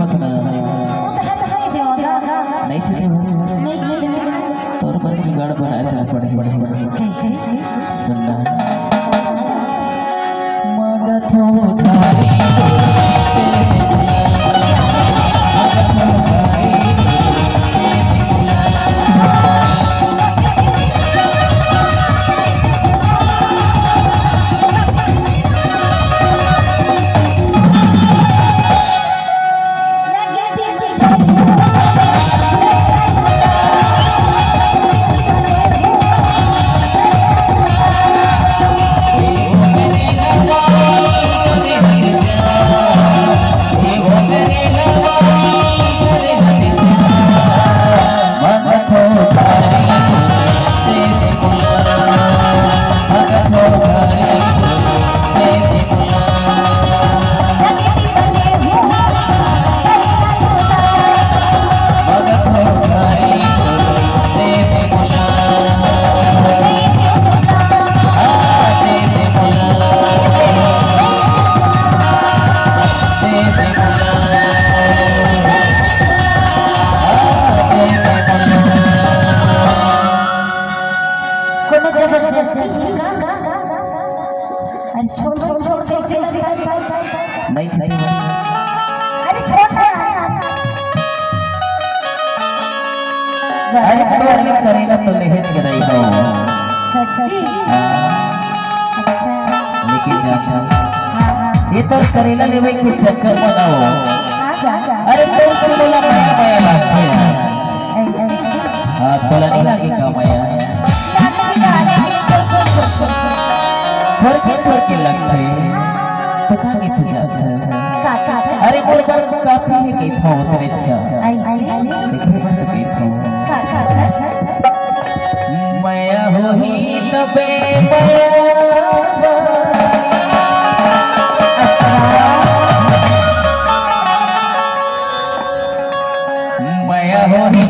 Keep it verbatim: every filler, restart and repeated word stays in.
बस ना। वो तो हल है देवगा। नहीं चले बस। नहीं चले। तोर बर जुगाड़ बनाए चला पड़े। कैसे? सुनना। मगत हो तारी। कोनो जबरदस्ती हे का? अरे छोड़, छोड़, छोड़, कैसे लगता है? नहीं, नहीं, नहीं। अरे छोड़ ना यार। अरे तोर ले करेला तो लेहेज के रही हो। सच्ची? हाँ। अच्छा। लेकिन जाता। हाँ, हाँ। ये तोर करेला लेवे के चक्कर में ना हो। हाँ, हाँ, हाँ। अरे तोर से बोला मया मया लागथे यार। ऐसे? हाँ, तोला नहीं लागे का मया? फरके फरके लगथे। तो का के तू जात है? अरे मोर बर काफी है कही था उतरे अच्छा। देखे बर तो कही था। मया होही तबे मया। मया होही